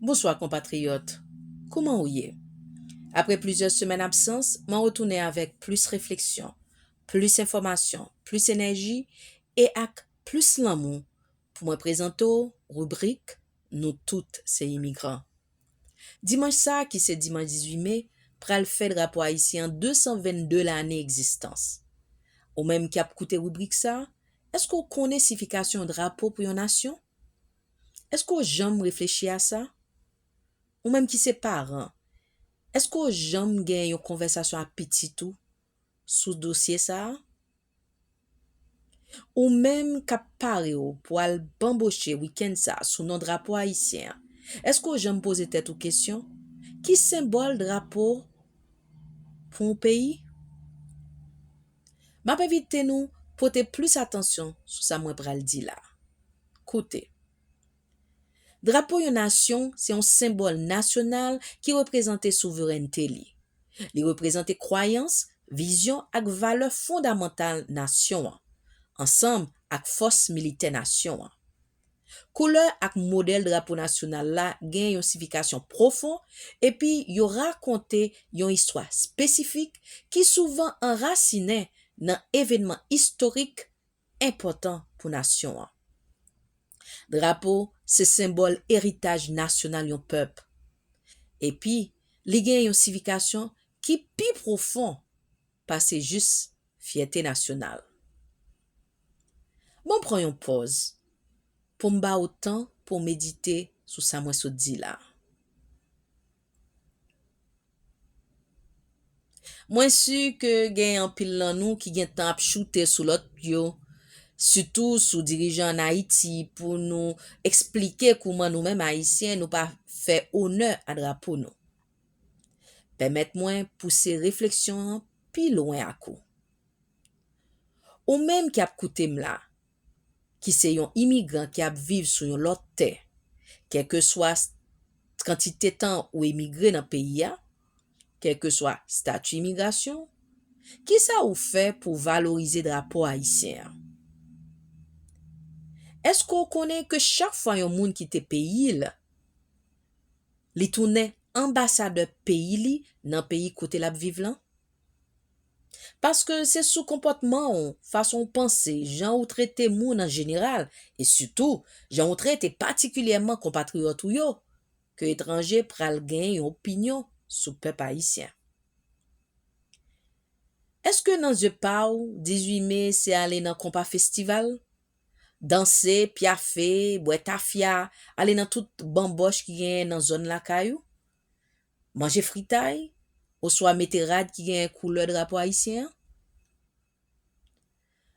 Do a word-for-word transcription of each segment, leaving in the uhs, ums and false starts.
Bonswa konpatriyòt, kouman ou ye? Apre plizyè semèn absans, mwen retounen avèk plis refleksyon, plis enfòmasyon, plis enèji e ak plis lanmou pou mwen prezante w ribrik Nou tout se imigran. Dimanch sa a, ki se dimanch dizuit me, pral fè drapo ayisyen an de san vennde lane egzistans. Ou menm ki ap koute ribrik sa a, èske w konnen siyifikasyon yon drapo pou yon nasyon? Èske w janm reflechi a sa? Ou menm ki se paran, èske w janm gen yon konvèsasyon ak pitit ou sou dosye sa a? Ou menm k ap pare w pou al banboche wikenn sa a sou non drapo ayisyen an, èske w janm poze tèt ou kesyon? Ki senbòl drapo pou yon peyi? M ap envite nou pote plis atansyon sou sa mwen pral di la. Koute. Drapo yon nasyon se yon senbòl nasyonal ki reprezante souverènte li. Li reprezante kwayans, vizyon ak valè fondamantal nasyon an, ansanm ak fòs militè nasyon an. Koulè ak modèl drapo nasyonal la gen yon siyifikasyon pwofon, epi yo rakonte yon istwa espesifik ki souvan anrasinen nan evènman istorik enpòtan pou nasyon an. Drapo se senbòl eritaj nasyonal yon pèp. Epi, li gen yon siyifikasyon ki pi pwofon pase jis fyète nasyonal. Bon, pran yon pòz pou m ba w tan pou w medite sou sa mwen sot di la. Mwen si ke gen anpil nan nou ki gentan ap choute sou lòt yo, sitou sou dirijan ann Ayiti, pou nou eksplike kouman nou menm Ayisyen nou pa fè onè a drapo nou. Pèmèt mwen pouse refleksyon an pi lwen ak ou. Ou menm ki ap koute m la, ki se yon imigran ki ap viv sou yon lòt tè, kèlkeswa s-, kantite tan ou emigre nan peyi a, kèlkeswa stati imigrasyon, kisa ou fè pou valorize drapo ayisyen an? Èske w konnen ke chak fwa yon moun kite peyi l, li tounen anbasadè peyi li nan peyi kote l ap viv lan? Paske se sou konpòtman w, fason w panse, jan ou trete moun an jeneral, e sitou, jan ou trete patikilyèman konpatriyòt ou yo, ke etranje pral gen yon opinyon sou pèp ayisyen. Èske nan zye pa w, dizuit me se ale nan konpa festival? Danse, pyafe, bwè tafya, ale nan tout banbòch ki genyen nan zòn lakay ou? Manje fritay, oswa mete rad ki genyen koulè drapo ayisyen an?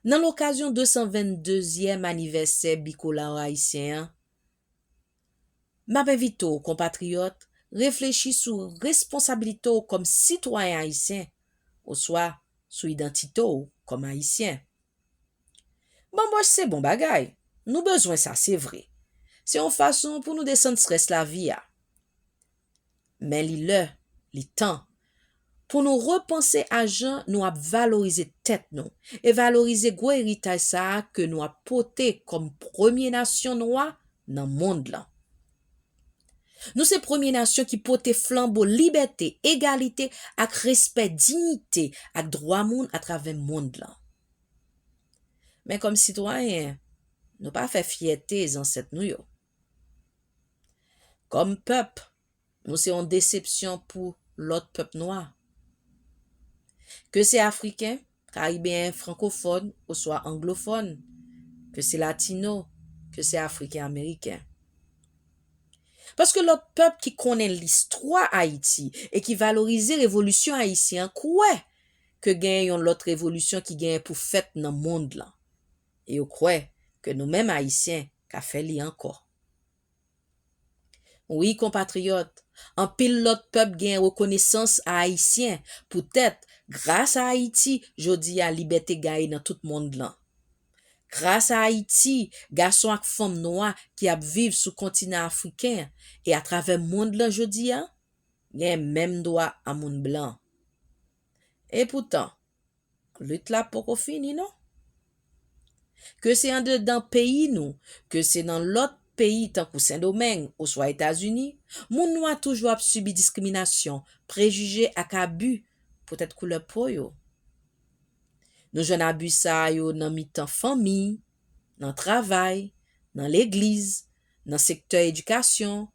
Nan lokazyon de san venndezyèm anivèsè bikolò ayisyen an, m ap envite w, konpatriyòt, reflechi sou responsabilite w kòm sitwayen ayisyen, oswa sou idantite w kòm ayisyen. Banbòch se bon bagay. Nou bezwen sa, se vre. Se yon fason pou nou desann strès lavi a. Men li lè, li tan, pou nou repanse a jan nou ap valorize tèt nou e valorize gwo eritaj sa a ke nou ap pote kòm premye nasyon nwa nan mond lan. Nou se premye nasyon ki pote flanbo libète, egalite ak respè diyite ak dwa moun atravè mond lan. Men kòm sitwayen, nou pa fè fyète zansèt nou yo. Kòm pèp, nou se yon desepsyon pou lòt pèp nwa. Ke se Afriken, Karibeyen frankofòn oswa anglofòn, ke se Latino, ke se Afriken Ameriken. Paske lòt pèp ki konnen listwa Ayiti e ki valorize revolisyon ayisyen an kwè ke gen yon lòt revolisyon ki genyen pou fèt nan mond lan. E yo kwè ke nou menm Ayisyen ka fè li ankò. Wi, konpatriyòt, anpil lòt pèp gen rekonesans a Ayisyen. Poutèt, gras a Ayiti, jodi a, libète gaye nan tout mond lan. Gras a Ayiti, gason ak fanm nwa ki ap viv sou kontinan afriken e atravè mond lan jodi a, gen menm dwa a moun blan. Epoutan, lit la poko fini, non. Ke se andedan peyi nou, ke se nan lòt peyi tankou Sendomeng oswa Etazini, moun nwa toujou ap sibi diskriminasyon, prejije ak abi poutèt koulè po yo. Nou jwenn abi sa a yo nan mitan fanmi, nan travay, nan legliz, nan sektè edikasyon,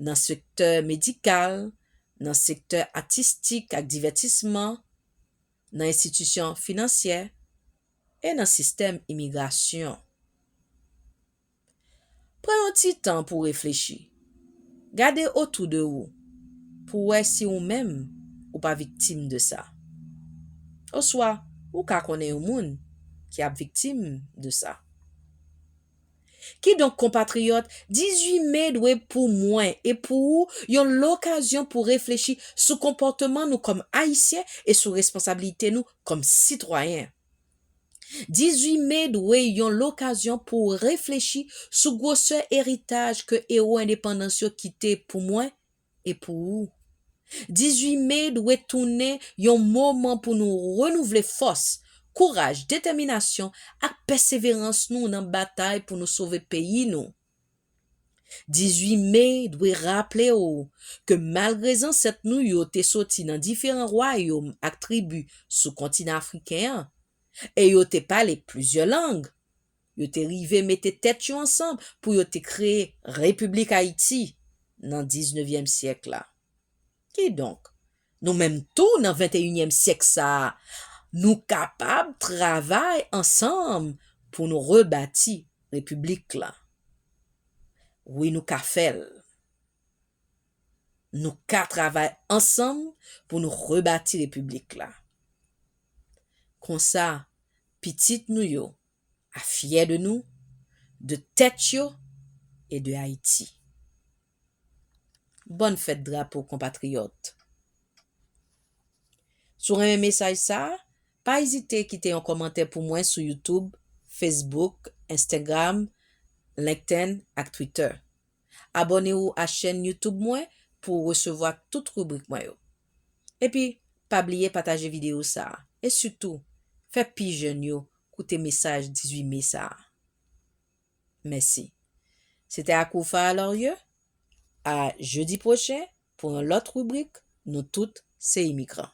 nan sektè medikal, nan sektè atistik ak divètisman, nan enstitisyon finansyè e nan sistèm imigrasyon. Pran yon ti tan pou w reflechi. Gade otou de ou pou w wè si ou menm ou pa viktim de sa. Oswa, ou ka konnen yon moun ki ap viktim de sa. Kidonk, konpatriyòt, dizuit me dwe pou mwen e pou ou yon lokazyon pou reflechi sou konpòteman nou kòm Ayisyen e sou responsabilite nou kòm sitwayen. Dizuit me dwe yon lokazyon pou w reflechi sou gwosè eritaj ke ewo endepandans yo kite pou mwen e pou ou. Dizuit me dwe tounen yon moman pou nou renouvle fòs, kouraj, detèminasyon ak pèseverans nou nan batay pou nou sove peyi nou. Dizuit me dwe raple w ke malgre zansèt nou yo te soti nan diferan wayòm ak tribi sou kontinan afriken an, e yo te pale plizyè lang, yo te rive mete tèt yo ansanm pou yo te kreye Repiblik Ayiti nan diznevyèm syèk la. Kidonk, nou menm tou nan venteyinyèm syèk sa a, nou kapab travay ansanm pou nou rebati Repiblik la. Wi, nou ka fè l. Nou ka travay ansanm pou nou rebati Repiblik la. Konsa, pitit nou yo a fyè de nou, de tèt yo e de Ayiti. Bòn fèt drapo, konpatriyòt! Si w renmen mesaj sa a, pa ezite kite yon kòmantè pou mwen sou YouTube, Facebook, Instagram, LinkedIn ak Twitter. Abòne w a chèn YouTube mwen pou w resevwa tout ribrik mwen yo. Epi, pa bliye pataje videyo sa a. E sitou, fè pi jèn yo koute mesaj dizuit me sa a. Mèsi. Se te Akoufa Alaryè. A jedi pwochen pou yon lòt ribrik Nou tout se imigran.